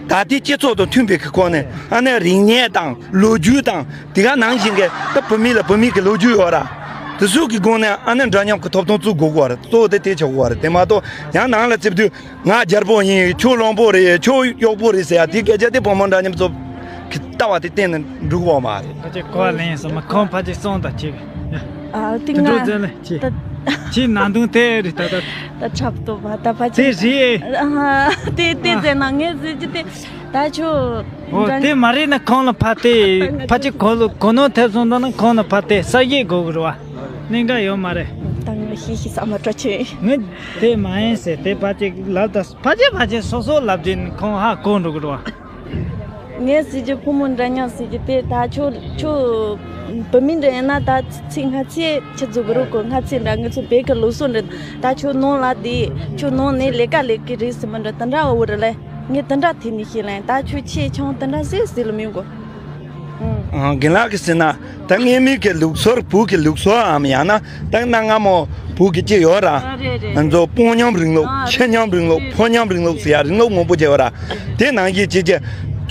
ད་ལྟའི་སྤྱི་ཚོགས་དང་མཐུན་པའི་གི་སྒོ་ནས་ཨ་ནི་རིག་གནས་དང་ལོ་རྒྱུས་དང་དེ་ག་ནང་བཞིན་གྱི་ད་བུད་མེད་ལ་བུད་མེད་ཀྱི་ལོ་རྒྱུས་ཡོད་ར། དེ་ཚོ་གི་སྒོ་ནས་ཨ་ནི་འདྲ་མཉམ་གྱི་ཐོབ་ཐང་བཙུགས་དགོས་ཀྱི་ཡོད་རེད། གཙོ་བོ་དེ་དེ་བྱེད་དགོས་པ་རེད། དེ་མ་གཏོགས་ཡང་ནང་ལ་བཙེབས་དུས། ང་རྒྱལ་པོ་ཡིན། ཁྱོད་བློན་པོ་རེད། ཁྱོད་གཡོག་པོ་རེད་ཟེར་ཡ་དེ་སྐད་ཆ་དེ་ཕོ་མོ་འདྲ་མཉམ་ཚོ་གི་ལྟ་བ་དེ་གཏན་ནས་འགྲིག་གི་ཡོད་མ་རེད། ཕལ་ཆེར་གོ་བ་ལེན་སོང་མ། ཁོང་ཕལ་ཆེར་སོང་དང་ཆེ་བས། ཨ་དེ་དེ་འགྲོ་ང་ཙམ་ལས་ཆེ། ད་ཁྱེད་ནང་དོན་དེ་རེད་ད་ད། ད་འཁྲབ་ཏོ་བ་ད་ཕལ་དེ་ཆེར་རེད། ཨ་དེ་དེ་ཨ་ཟེར་ན་ངས་ཟེར་གྱི་དེ་ད་ཁྱོད་ཨོ་འདྲ་དེ་མ་རེད་ན་ཁོང་ལ་ཕ་དེ་ཕལ་ཆེར་གོ་ལོ་གོ་ནོར་ཐེབས་སོང་ད་ན་ཁོང་ལ་ཕ་དེ་ས་གཞི་དགོས་གི་རེད་བ། གནད་འགག་ཡོད་མ་རེད། ད་ངས་ཤེས་ཤེས་ས་མ་སྤྲོ་ཆེ། ངས་དེ་མ་ཡིན་ཟེར་དེ་ཕལ་ཆེར་ལབ་ད་ཕལ་ཆེར་ཕལ་ཆེར་སོ་སོ་ལབ་དུས་ནི་ཁོང་ཧ་གོ་འགྲོ་གི་རེད་བ། ངས་ཟེར་རྒྱུ་ཕོ་མོ་འདྲ་མཉམ་ཟེར་རྒྱུ་དེ་ད་ཁྱོད་ཁྱོད་བུད་མེད་འདྲ་ཡིན་ན་ད་ཚིག་སྔ་ཚིག་ཁྱེད་ཚོ་གི་རུ་གོ་སྔ་ཚིག་འདྲ་ངེད་ཚོ་བོད་གི་ལུགས་སྲོལ་འདྲ། ད་ཁྱོད་ནང་ལ་བསྡད་ཁྱོད་ནང་ནས་ལས་ཀ་ལས་ཀྱི་རེད་ཟེར་མི་འདྲ་དེ་འདྲ་འོ་རེད་ལེ། ངས་དེ་འདྲ་དེ་ནས་ཤེས་ལེ། ད་ཁྱོད་ཆེ་ཆུང་དེ་འདྲ་ཟེར་ཟེར་ལ་མི་གོ། ཨང་། རྒན་ལགས་ཀྱིས་ཟེར་ན་ད་སྔ་མའི་གི་ལུགས་སྲོལ་བོད་ཀྱི་ལུགས་སྲོལ་འམ་ཡང་ན་ད་གནའ་སྔ་མོ་བོད་ཀྱི་ཅི་ཡོད་ར། ཨ་རེད་རེད། ང་ཚོ་སྤུན་མཉམ་རིང་ལུགས། ཨ་ཁྱི་མཉམ་རིང་ལུགས། རེད། ཕོ་མཉམ་རིང་ལུགས་ཟེར་ཡ་རིང་ལུགས་མང་པོ་ཅི་ཡོད་ར། དེ་ནང་བཞིན་ཅི་ཅི་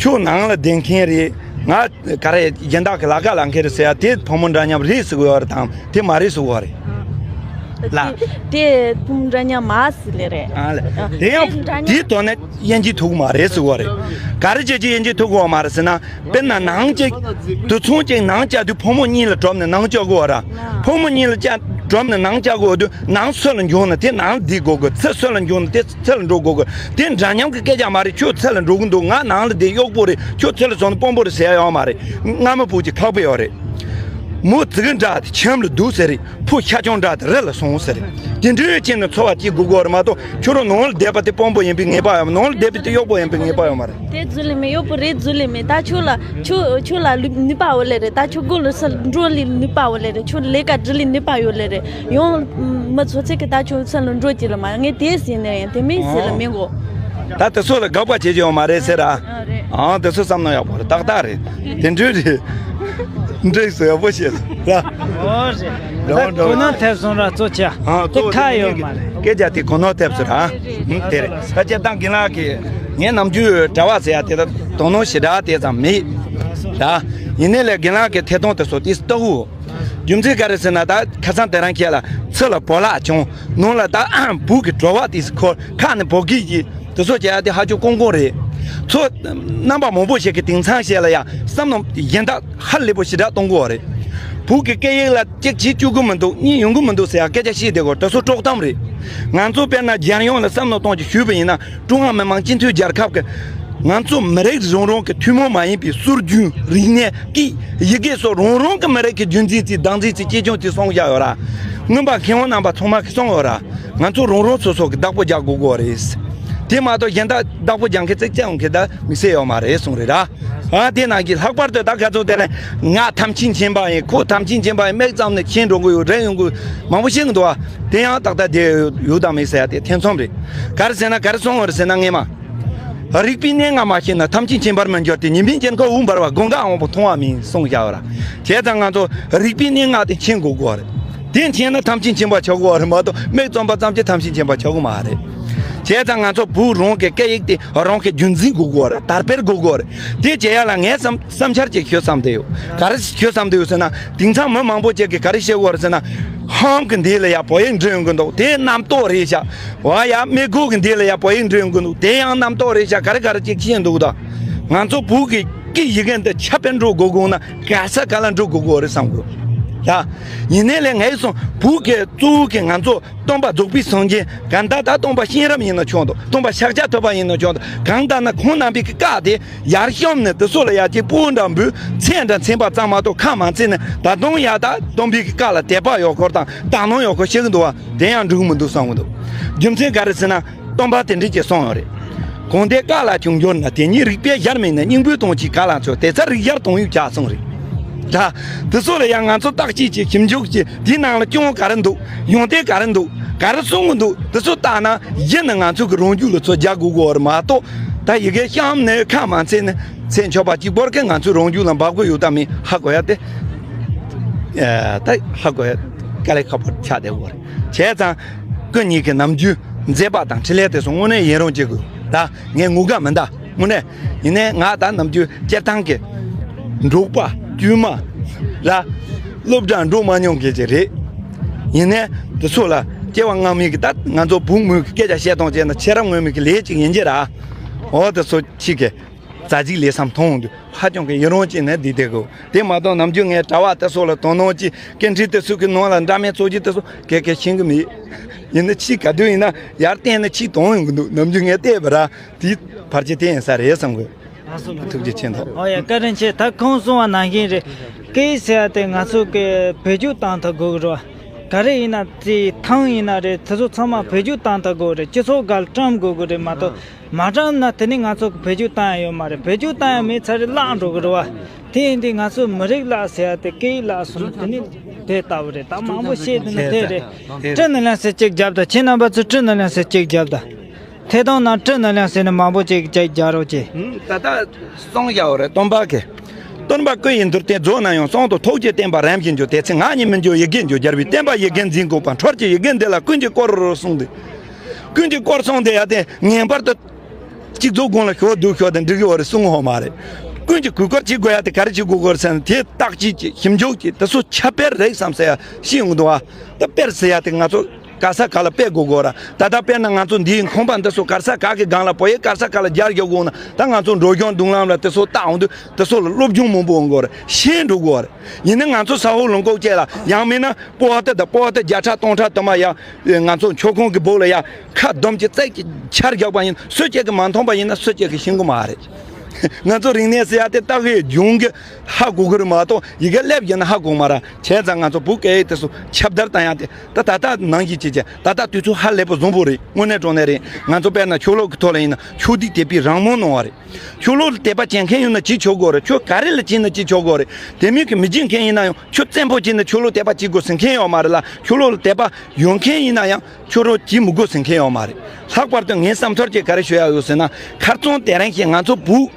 ཁྱོད་ནང་ལ་བསྡད་མཁན་རེད། ང་ག་རེ་གཞན་དག་གི་ལ་ཀ་ལ་མཁན་རེད་ཟེར་ཡ་དེ་ཕོ་མོ་འདྲ་མཉམ་རེད་ཟེར་གི་ཡོད་ར་དང་དེ་མ་རེད་ཟེར་གི་ཡོད་རེད། ལ། དེ་དེ་འདྲ་མཉམ་མ་ཟིག་ལེ་རེད། ཨ་ལ། ཨ། དེ་ཡང་དེ་འདྲ་མཉམ། དེའི་ཐོག་ནས་དབྱེ་འབྱེད་ཐུབ་ཀྱི་མ་རེད་ཟེར་བ་རེད། ག་རེ་བྱས་ཀྱི་དབྱེ་འབྱེད་ཐུབ་ཀྱི་ཡོད་མ་རེད་ཟེར་ན། དཔེར་ན་ནང་གཅིག་དུད་ཚང་གཅིག་ནང་བཅའ་དུས་ཕོ་མོ་གཉིས་ལ་གྲོམ་ནས་ནང་བཅའ་དགོས་བ་ར། ཕོ་མོ་གཉིས་ལ་བཅའ་གྲོམ་ནས་ནང་བཅའ་དགོས་དུས་ནང་སུ་ལ་འགྱུར་ན་དེ་ནང་ལ་བསྡད་དགོས་དགོས། ཚུར་སུ་ལ་འགྱུར་ན་དེ་ཚུར་ལ་འགྲོ་དགོས་དགོས། དེ་འདྲ་མཉམ་གྱི་སྐད་ཆ་མ་རེད། ཁྱོད་ཚུར་ལ་འགྲོ་གི་འདུག་ང་ནང་ལ་བསྡད་གཡོག་པོ་རེད། ཁྱོད་ཚུར་ལ་སོང་ན་དཔོན་པོ་རེད་ཟེར་ཡ་ཡོད་མ་རེད། རྔ་མ་བུ་གཅིག་ཁག་པོ་ཡོད་རེད། མོ་ཙི་གུ་འདྲ་དེ་ཁྱིམ་ལ་འདུག་ཟེར་རེད། ཕོ་ཤ་ཆང་འདྲ་དེ་རི་ལ་སོང་ཟེར་རེད། དེ་འདྲའི་ཆེད་ནས་འཚོ་བ་སྐྱེལ་དགོས་ཀྱི་ཡོད་རེད་མ་གཏོགས། ཁྱོད་རང་ནང་ལ་བསྡད་པ་དེ་དཔོན་པོ་ཡིན་པའི་ངེས་པ་ཡོད་མ། ནང་ལ་བསྡད་པ་དེ་གཡོག་པོ་ཡིན་པའི་ངེས་པ་ཡོད་མ་རེད། དེ་རྫུན་ལས་མེད། གཡོག་པོ་རེད་རྫུན་ལས་མེད། ད་ཁྱོད་ལ་ཁྱོད་ཁྱོད་ལ་ལུས་ནུས་པ་ཡོད་ལེ་རེད། ད་ཁྱོད་སྒོ་ལ་སུ་འགྲོ་ལས་ནུས་པ་ཡོད་ལེ་རེད། ཁྱོད་ལས་ཀ་སྒྲུབ་ལས་ནུས་པ་ཡོད་ལེ་རེད། ཡང་མི་ཚོ་ཚད་ཀྱི་ད་ཁྱོད་སུ་ལ་འགྲོ་ཀྱི་ལ་མ། ངས་དེ་ཟིན་ནས་ཡང་དེ་མིན་ཟིན་ལ་མི་འགོ། ད་དེ་ཚོ་ལ་དགག་པ་བྱེད་ཀྱི་ཡོད་མ་རེད་ཟེར་ར། ཨ་རེད། ཨང་དེ་ཚོ་བསམ་མནོ་ཡག་པོ་རེད། ཏག་ཏག་རེད། དེ་འདྲ་རེད། འགྲིག་སོང་། ཡག་པོ་བཤད་སོང་ར། ཨོ་རེད། འགྲོ་ད་འགྲོ་གོ་ནོར་ཐེབས་སོང་ར་གཙོ་ཆེ། ཨང་དེ་གཙོ་ཁ་ཡོད་མ་རེད། སྐད་ཆ་དེ་གོ་ནོར་ཐེབས་སོང་ར། ཨ་དེ་རེད། ད་སྤྱིར་བཏང་རྒན་ལགས་ཀྱིས་ངའི་ནམ་རྒྱུན་གྲྭ་པ་ཟེར་ཡ་དེ་ལ་དོ་སྣང་ཞེ་དྲག་དེ་ཙམ་མེད་ར། ཡིན་ནའི་ལས་རྒན་ལགས་ཀྱི་ཐད་གཏོང་དེ་ཚོ་དེ་ལྟ་བུ། རྒྱུ་མཚན་ག་རེ་ཟེར་ན། ད་ཁ་སང་དེ་རིང་ཁྱེད་ལ་ཚུར་ལ་བོ་ལག་བྱུང་། ནང་ལ་ད་བུ་གི་བྲོ་བ་དེ་ཁོ་ཁ་ནས་བོ་གི་ཡི་དེ་ཚོ་བྱས་ཏེ་ཧ་ཅང་དཀོན་དཀོན་རེད། ཚོ་རྣམ་པ་མང་པོ་ཞིག་གི་དེང་སང་བཤད་ལ་ཡ་བསམ་མནོ་གཞན་དག་ཧ་ལས་པོ་ཞེ་དྲག་གཏོང་དགོས་པ་རེད། བུ་གི་སྐད་ཡིག་ལ་གཅིག་བྱེད་བཅུག་གི་མི་འདུག་གཉིས་ཡོང་གི་མི་འདུག་ཟེར་ཡ་སྐད་ཆ་བཤད་བསྡད་དགོས། དེ་ཚོ་དཀྲོག་གཏམ་རེད། ང་ཚོ་དཔེར་ན་རྒྱལ་ཡོངས་ལ་བསམ་མནོ་གཏོང་ཅིག་ཞུས་པ་ཡིན་ན། ཀྲུང་ཧྭ་མི་དམངས་སྤྱི་མཐུན་རྒྱལ་ཁབ་ཀྱི་ང་ཚོ་མི་རིགས་རང་རང་གི་ཐུན་མོང་མ་ཡིན་པའི་སྲོལ་རྒྱུན། རིག་གནས། སྐད། ཡི་གེ་སོགས་རང་རང་གི་མི་རིགས་ཀྱི་རྒྱུན་འཛིན་རྩིས། བདག་འཛིན་རྩིས། གཅེས་སྐྱོང་རྩིས་གསུངས་བཞག་ཡོད་ར། སྔོན་མ་མཁས་དབང་རྣམ་པ་ཚང་མ་གིས་གསུངས་ཡོད་ར། ང་ཚོ་རང་རང་སོ་སོ་གི་བདག་པོ་རྒྱག་དགོས་དགོས་རེད། དེ་མ་གཏོགས་གཞན་དག་བདག་པོ་རྒྱག་མཁན་ཙིག་ཙིག་ཡོང་མཁན་ད་དམིགས་བསལ་ཡོད་མ་རེད་གསུངས་རེད་ར། ཨ་དེ་ནང་གི་ལྷག་པར་དུ་ད་ག་ཚོད་དེ་ནས་ང་ཐམས་ཅད་མཁྱེན་པ་ཡིན། ཁོ་ཐམས་ཅད་མཁྱེན་པ་ཡིན། མིག་བཙུམ་ནས་མཁྱེན་འགྲོ་གི་ཡོད། རེད་ཡོང་གི་མང་པོ་ཤེས་ཀྱི་འདུག་བ། དེ་ཡང་ཏག་ཏག་དེ་ཡོད་དམ་མེད་ཟེར་ཡ་དེ་ཐེ་ཚོམ་རེད། ག་རེ་ཟེར་ན། ག་རེ་གསུངས་ཡོད་རེད་ཟེར་ན། སྔས་མ། རིག་པའི་གནས་ལྔ་མ་ཤེས་ན། ཐམས་ཅད་མཁྱེན་པར་མི་འགྱུར་ཏེ། ཉི་མའི་དཀྱིལ་འཁོར་འོད་འབར་བ། སྒོ་འགག་དབང་པོ་མཐོང་བ་མིན་གསུངས་བཞག་ཡོད་ར། བྱས་ཙང་ང་ཚོ་རིག་པའི་གནས་ལྔ་དེ་མཁྱེན་དགོས་དགོས་རེད། དེ་མཁྱེན་ན་ཐམས་ཅད་མཁྱེན་པ་ཆགས་དགོས་རེད་མ་གཏོགས། མིག་བཙུམ་པ་ཙམ་གྱིས་ཐམས་ཅད་མཁྱེན་པ་ཆགས་ཀྱི་མ་རེད། བྱས་ཙང་ང་ཚོ་བོད་རང་གི་སྐད་ཡིག་དེ་རང་གི་རྒྱུན་འཛིན་དགོས་དགོས་རེད། དར་སྤེལ་དགོས་དགོས་རེད། དེ་བྱེད་ཡ་ལ་ངས་བསམ་བསམ་འཆར་ཅིག་ཞུ་བསམ་བསྡད་ཡོད། ག་རེ་ཞུ་བསམ་བསྡད་ཡོད་ཟེར་ན། དེང་སང་མི་མང་པོ་ཅིག་གིས་ག་རེ་བཤད་ཀྱི་ཡོད་རེད་ཟེར་ན། ཧམ་གྱི་མདུན་ལ་ཡ་བོད་ཡིག་འབྲི་ཡོང་གི་འདུག་དེ་རྣམ་རྟོག་རེད་ཤག་བ་ཡ་མི་གོ་གི་མདུན་ལ་ཡ་བོད་ཡིག་འབྲི་ཡོང་གི་འདུག་དེ་ཡང་རྣམ་རྟོག་རེད་ཤག་ག་རེ་ག་རེ་ཅིག་བཤད་འདུག་ད་ང་ཚོ་བོད་ཀྱི་སྐད་ཡི་གེ་འདི་ཁྱབ་སྤེལ་འགྲོ་དགོས་དགོས་ན་ག་ས་ག་ལ་འགྲོ་དགོས་དགོས་རེད་བསམ་གི་ཡ། ཡིན་ནའི་ལས་ངས་སོང་བོད་ཀྱི་གཙོ་བོ་གི་ང་ཚོ་སྟོན་པ་རྫོགས་པའི་སངས་རྒྱས། གང་ལྟར་ད་སྟོན་པ་གཤེན་རབ་ཡིན་ན་ཆོག་འདུག་སྟོན་པ་ཤཱཀྱ་ཐུབ་པ་ཡིན་ན་ཆོག་འདུག་གང་ལྟར་ན་ཁོང་རྣམ་པའི་གི་བཀའ་དེ་ཡར་བཤམས་ནས་དེ་ཚོ་ལ་ཡར་གྱི་སྤུ་འདྲ་འབུལ། མཚན་འདྲ་མཚན་པ་ཙམ་མ་གཏོགས་ཁ་མ་འཚལ་ནས། ད་དུང་ཡར་ད་སྟོན་པའི་གི་བཀའ་ལ་དད་པ་ཡོད་སྐོར་དང་དག་སྣང་ཡོད་སྐོར་བཤད་གི་འདུག་བ། དེ་ཡང་འགྲིག་མི་འདུག་བསམ་གི་འདུག་རྒྱུ་མཚན་ག་རེ་ཟེར་ན། སྟོན་པ་དེ་འདྲས་ཀྱིས་གསུངས་ཡོད་རེད། གང་དེ་བཀའ་ལ་ཅུང་འགྱུར་ན། དེ་ཉིད་རིགས་པའི་གཞིར་དམིགས་ནས། སྙིང་པོའི་དོན་གྱིས་ག་ལ་འཚོལ། དེ་ཚེ་རིགས་གཞིར་དོན་ཡོད་ཀྱང་གསུངས་རེད། ད་དེ་ཚོ་ལ་ཡང་ང་ཚོ་བརྟག་དཔྱད་བྱེད། ཞིབ་འཇུག་བྱེད། དེའི་ནང་ལ་སྐྱོན་ག་རེ་འདུག་ཡོན་ཏན་ག་རེ་འདུག་ག་རེ་གསུང་གི་འདུག་དེ་ཚོ་བལྟས་ན་གཞི་ནས་ང་ཚོ་གི་རང་རྒྱུད་ལ་ཚོ་རྒྱག་དགོས་དགོས་པ་རེད་མ་གཏོགས། ད་ཡི་གེ་བཤམས་ནས་ཁ་མ་འཚལ་ནས་མཚན་མཆོད་པ་གཅིག་པོ་གིས་ང་ཚོའི་རང་རྒྱུད་ལ་འབབ་དགོས་ཡོད་དམ་མེད་ཧ་གོ་ཡ་དེ། ཨ་ད་ཧ་གོ་ཡ་དཀའ་ལས་ཁག་པོ་ཆགས་བསྡད་ཡོད་རེད། བྱས་ཙང་སྐུ་ཉིད་ཀྱི་ནམ་རྒྱུན་མཛད་པ་དང་འཕྲིན་ལས་དེ་ཚོ་དངོས་གནས་ཡུན་རིང་བྱེད་དགོས། ད་ངས་ངུ་ག་མི་འདའ། དངོས་གནས་ཡིན་ནའི་ང་ད་ནམ་རྒྱུན་སྤྱིར་བཏང་གི་འབྲོག་པ། དཀྱུས་མ་ལ་སློབ་གྲྭ་འགྲོ་མ་མྱོང་མཁན་ཅིག་རེད། ཡིན་ནའི་དེ་ཚོ་ལ་སྐྱེ་བ་སྔ་མའི་གི་ད་ང་ཚོ་བུ་མོའི་གི་སྐད་ཆ་བཤད་སྟངས་བྱས་ན་ཆེས་རབ་ངོ་མའི་གི་ལས་ཅིག་ཡིན་གྱི་ར། འོ་དེ་ཚོ་ཅིག་གི་རྩ་ཅིག་ལས་བསམ་མཐོང་འདུག་ཧ་ཅང་གི་ཡུན་རིང་ཅིག་ནས་འདི་བསྡད་དགོས། དེ་མ་གཏོགས་ནམ་རྒྱུན་ངས་གྲྭ་པ་དེ་ཚོ་ལ་དོ་སྣང་ཅིག་སྐད་འཕྲིན་དེ་ཚོ་གི་ནང་ལ་འདྲ་མིན་ཚོགས་རྒྱུ་དེ་ཚོ་ག་གེ་ཤེས་གི་མེད། ཡིན་ན་ཕྱིས་ག་དུས་ཡིན་ན་ཡར་བལྟས་ན་ཕྱིས་དོན་ཡོང་གི་འདུག་ནམ་རྒྱུན་ངས་བལྟས་པ་ར། དེའི་བར་ཆད་དེ་ཡིན་ས་རེད་བསམ་གི། ཐུགས་རྗེ་ཆེ་མཐོང་། ཨོ་ཡ། བཀའ་དྲིན་ཆེ། ད་ཁོང་གསུངས་པ་ནང་བཞིན་རེད། སྐད་ཡིག་ཟེར་ཡ་དེ་ང་ཚོ་གི་བེད་སྤྱོད་བཏང་ཐུབ་དགོས་གི་རེད་བ། ག་རེ་ཡིན་ན་དེ་ཐང་ཡིན་ན་རེད། དེ་ཚོ་ཚང་མ་བེད་སྤྱོད་བཏང་ཐུབ་དགོས་རེད། སྤྱི་ཚོགས་སྒང་བཀྲམ་དགོས་གི་རེད་མ་གཏོགས། མ་བཀྲམ་ན་དེ་ནི་ང་ཚོ་གི་བེད་སྤྱོད་བཏང་ཡ་ཡོད་མ་རེད། བེད་སྤྱོད་བཏང་ཡ་མེད་ཚར་རེད་བརླག་འགྲོ་གི་རེད་བ། དེ་ཡིན་དུས་ང་ཚོ་མི་རིགས་ལ་ཟེར་ཡ་དེ་སྐད་ཡིག་ལ་སོང་ན་དེ་ནི་དེ་ལྟ་བུ་རེད། ད་མང་པོ་བཤད་དེ་ནི་དེ་རེད། བཀྲིས་ནོར་ལེན་ཟེར་གཅིག་རྒྱབ་དང་། ཁྱེད་རྣམ་པ་ཚོས་བཀྲིས་ནོར་ལེན་ཟེར་གཅིག་རྒྱབ་དང་། ཐད་གཏོང་ནང་བཀྲིས་ནོར་ལེན་ཟེར་ནས་མང་པོ་ཅིག་ཅིག་རྒྱག་རོགས་གྱིས། ད་ལྟ་གསུངས་བཞག་པ་རེད། སྟོན་པ་གིས། སྟོན་པ་སྐུ་ཡི་འདུལ་བརྟན་རྫོགས་ན་ཡང་། གསང་དུ་ཐུགས་ཀྱི་བསྟན་པ་རིམ་བཞིན་འགྱུར། དེ་ཚེ་ངག་གཉིས་མི་འགྱུར་ཡི་གེར་འགྱུར། རྒྱལ་བའི་བསྟན་པ་ཡི་གེར་འཛིན་དགོས་པ། འཕྲུལ་གྱི་ཡི་གེ་འདི་ལ་ཀུན་གྱིས་བསྐོར་གསུངས་ཏེ། ཀུན་གྱིས་བསྐོར་གསུངས་ཏེ་ཡ་དེ་ངེས་པར་དུ་གཅིག་རྫོགས་དགོངས་ལ་ཞོག་འདུག་ཞོག་དེ་འགྲིག་གི་ཡོད་རེད་གསུང་ཧོ་མ་རེད། ཀུན་གྱིས་གུས་བཀུར་བྱེད་དགོས་ཡ་དེ་ག་རེ་བྱེད་དགོས་དགོས་རེད་ཟེར་ན། དེ་བརྟག་དཔྱད་ཀྱིས་ཞིབ་འཇུག་གིས་དེ་ཚོ་ཁྱད་པར་རེད་བསམ་ཟེར་ཡ་ཤེས་ཡོང་གི་འདུག་བ། ད་དཔེར་ཟེར་ཡ་དེ་ང་ཚོ་ག་ས་ག་ལ་དཔེ་དགོས་དགོས་ར། ད་ལྟ་དཔེར་ན་ང་ཚོ་འདིའི་ཁང་པ་འདི་ཚོ་ག་ས་ག་གི་སྒང་ལ་བོད་ཡིག་ག་ས་ག་ལ་སྦྱར་རྒྱག་དགོས་ན། ད་ང་ཚོ་འགྲོ་སྐྱོང་མདུན་ལམ་ལ་དེ་ཚོ་བལྟ་འོང་དུས་དེ་ཚོ་ལ་སློབ་སྦྱོང་མང་པོ་འོང་དགོས་རེད། ཤེས་འགྲོ་དགོས་རེད། ཡིན་ན་ང་ཚོ་ས་འོག་ལུང་ཀོག་བཅས་ལ། ཡང་མིན་ན་པོ་ཏི་དང་པོ་ཏི་བརྒྱ་ཕྲག་སྟོང་ཕྲག་དུ་མ་ཡ། ང་ཚོ་མཆོད་ཁང་གི་སྦུག་ལ་ཡ་ཁ་བསྡོམས་ཀྱི་རྩད་ཀྱི་ཆར་རྒྱག་པ་ཡིན། སུ་གཅིག་གིས་མ་མཐོང་པ་ཡིན་ན་སུ་གཅིག་གིས་ཤེས་གི་མ་རེད། ང་ཚོ་རིག་གནས་ཟེར་ཡ་དེ་ལྟ་བའི་སྦྱོང་གི་ཧ་གོ་གི་རེད་མ་གཏོགས་ཡི་གེ་ལེབ་ཡིན་ན་ཧ་གོ་མ་རེད། བྱས་ཙང་ང་ཚོ་བོད་སྐད་ཡིག་དེ་ཚོ་ཁྱབ་བརྡལ་བཏང་ཡ་དེ་ད་ད་ལྟ་ནང་བཞིན་བྱེད་ཀྱི། ད་ལྟ་དུས་ཚོད་ཧ་ལས་པ་བཟང་པོ་རེད། དངོས་གནས་དྲང་གནས་རེད། ང་ཚོ་དཔེར་ན་ཆོས་ལུགས་ཀྱི་ཐོག་ལ་ཡིན་ན་ཆོས་སྡེ་དད་པའི་རང་མོས་གནང་བ་རེད། ཆོས་ལུགས་ལ་དད་པ་བྱེད་མཁན་ཡོད་ན་བྱེད་ཆོག་གི་རེད། ཆོས་ག་རེ་ལ་བྱེད་ན་བྱེད་ཆོག་གི་རེད། དེ་མིན་གྱི་མི་བྱེད་མཁན་ཡིན་ན་ཡང་ཆོས་བཙན་པོ་བྱེད་ན་ཆོས་ལུགས་དད་པ་བྱེད་དགོས་ཟེར་མཁན་ཡོད་མ་རེད་ལ། ཆོས་ལུགས་ལ་དད་པ་ཡོད་མཁན་ཡིན་ན་ཡང་ཆོས་ལུགས་བྱེད་མི་དགོས་ཟེར་མཁན་ཡོད་མ་རེད། ལྷག་པར་དུ་ངའི་བསམ་ཚུལ་གྱིས་ག་རེ་ཞུ་ཡ་ཡོད་ཟེར་ན། ཁ་རྩང་དེ་རིང་ཞིག་ང་ཚོ་བོད་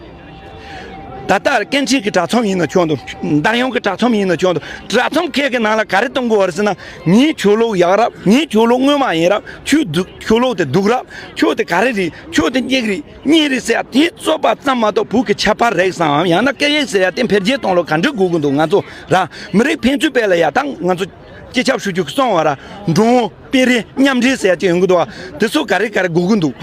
ད་ལྟ་སྐད་འཕྲིན་གྱི་དྲ་ཚོམས་ཡིན་ན་ཆོག་འདུག་དར་དབྱངས་ཀྱི་དྲ་ཚོམས་ཡིན་ན་ཆོག་འདུག་དྲ་ཚོམས་ཁག་གི་ནང་ལ་ག་རེ་གཏོང་དགོས་པ་རེད་ཟེར་ན། ངའི་ཆོས་ལུགས་ཡག་རབས། ངའི་ཆོས་ལུགས་དངོས་མ་ཡིན་རབས། ཁྱོད་སྡུག་ཆོས་ལུགས་དེ་སྡུག་རབས། ཁྱོད་དེ་ག་རེ་རེད། ཁྱོད་དེ་སྙིགས་རེད། གཉིས་རེད་ཟེར་ཡ་དེ་རྩོད་པ་ཙམ་མ་གཏོགས་བོད་ཀྱི་ཁྱད་པར་རེད་བསམ། ཡང་ན་སྐད་ཡིག་ཟེར་ཡ་དེ་འཕེལ་རྒྱས་གཏོང་ལོ་ག་འདྲ་དགོས་ཀྱི་འདུག་ང་ཚོ་ར་མི་རིགས་ཕན་ཚུན་བར་ལ་ཡ་ད་ང་ཚོ་སྤྱི་ཁྱབ་ཧྲུའུ་ཅི་གིས་གསུངས་པ་ར། འགྲོ་འོང་སྤེལ་རེས་མཉམ་འབྲེལ་ཟེར་ཡ་ཅིག་ཡོང་གི་འདུག་བ། དེ་ཚོ་ག་རེ་ག་རེ་དགོས་ཀྱི་འདུག་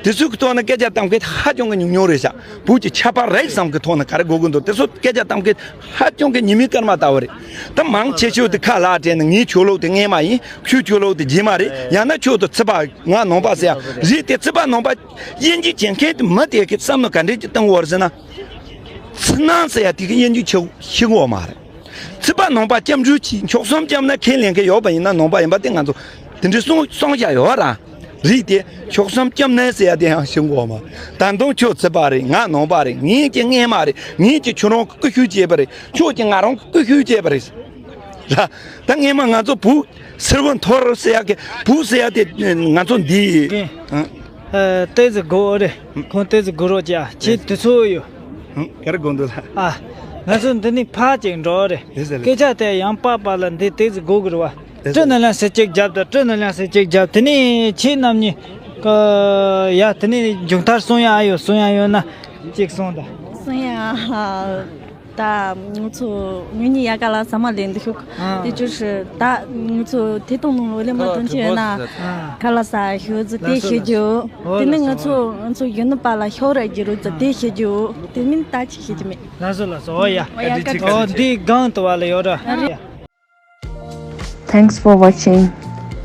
དེ་ཚོའི་ཐོག་ནས་སྐད་ཆ་གཏམ་མཁན་ཧ་ཅང་གི་ཉུང་ཉུང་རེད་ཤག་བོད་ཀྱི་ཁྱད་པར་རེད་བསམ་གི་ཐོག་ནས་ག་རེ་དགོས་ཀྱི་འདུག་དེ་ཚོ་སྐད་ཆ་གཏམ་མཁན་ཧ་ཅང་གི་ཉི་མའི་སྐར་མ་ལྟ་བུ་རེད། ད་མང་ཆེ་ཤོས་དེ་ཁ་ལག་སྤྲད་ནས་ངའི་ཆོས་ལུགས་དེ་སྔོན་མ་ཡིན། ཁྱོད་ཆོས་ལུགས་དེ་རྗེས་མ་རེད། ཡང་ན་ཁྱོད་དེ་ཚེ་དཔག་ང་ནང་པ་ཟེར་ཡ་རེད། དེ་ཚེ་དཔག་ནང་པ་དབྱེ་འབྱེད་བྱེད་མཁན་དེ་མི་དེ་གི་བསམ་བློ་ག་འདྲས་ཀྱི་བཏང་བར་ཟེར་ན། ཚེ་ནང་ཟེར་ཡ་དེ་གི་དབྱེ་འབྱེད་ཆེ་ཤེས་གོ་མ་རེད། ཚེ་དཔག་ནང་པ་སྐྱབས་འགྲོ་གྱིས་མཆོག་གསུམ་སྐྱབས་ན་ཁས་ལེན་མཁན་ཡོད་པ་ཡིན་ན་ནང་པ་ཡིན་པ་དེ་ང་ཚོ་དེ་འདྲའི་གསུང་གསུང་བྱ་ཡོད་ར། རེད་དེ་མཆོག་གསུམ་སྐྱབས་གནས་ཟེར་ཡ་དེ་ཡང་ཤེས་གོ་མ། ད་དུང་ཁྱོད་ཚེ་དཔག་རེད། ང་ནང་པ་རེད། ངེད་ཀྱི་སྔོན་མ་རེད། ངེད་ཀྱི་ཁྱོད་རང་གི་སྐུ་ཞབས་བྱས་པ་རེད། ཁྱོད་ཀྱི་ང་རང་གི་སྐུ་ཞབས་བྱས་པ་རེད། ར། ད་སྔོན་མ་ང་ཚོ་བུ་སེར་བོ་འཐོར་ཟེར་ཡ་གི་བུ་ཟེར་ཡ་དེ་ང་ཚོ་འདི། ཨེ། ཨ། ཏོག་ཙམ་སྒུག་རེད། ཁོང་ཏོག་ཙམ་སྒུག་རོགས་བྱ། ཁྱེད་དུས་ཚོད་ཡོད། ཧུམ། ག་རེ་དགོས་འདུག་ལགས། ཨ། ང་ཚོ་འདི་ནས་ཕར་ཅིག་འགྲོ་རེད། ལགས་སོ་ལགས། སྐད་ཆ་དེ་ཡང་པག་པག་ལ་འདི་ཏོག་ཙམ་སྒུག་དགོས་རེད་བ། ལགས་སོ། སྤྲོ་ནང་ལ་ཟེར་གཅིག་རྒྱབ་དང་། སྤྲོ་ནང་ལ་ཟེར་གཅིག་རྒྱབ། དེ་ནས་ཁྱེད་རྣམ་གཉིས་ཀྱི་ཡ་དེ་ནས་མཇུག་མཐར་གསུང་ཡ་ཨ་ཡོད་གསུང་ཡ་ཡོད་ན་གཅིག་གསུང་དང་། གསུང་ཡ། ད་ང་ཚོ་ངེད་གཉིས་ཡ་ག་ལ་ཟ་མ་ལེན་འདི་ཤོག་ཨ། དེ་ཅོ་ཧྲི་ད་ང་ཚོ་དེ་གཏོང་ནང་ལོ་ལེ་མ་ཨ། གཏོང་ཆེ་ཡོད་ན། ཨ། ག་ལ་ཟ་ཤོག་ཟི་དེ་ཤེས་རྒྱུ། ཨོ་དེ་ནི་ལགས་སོ། ང་ཚོ་ང་ཚོ་ཡུལ་ནི་པ་ལ་ཤོག་ར་རྒྱུ་རུ་ཟི་དེ་ཤེས་རྒྱུ། དེ་མིན་ད་ཅི་ཤེས་ཀྱི་མེད། ལགས་སོ་ལགས་སོ། ཨོ་ཡ། ཨོ་ཡ། ཨོ་འདི་སྒང་དུ་བ་ལ་ཡོད་ར། Thanks for watching.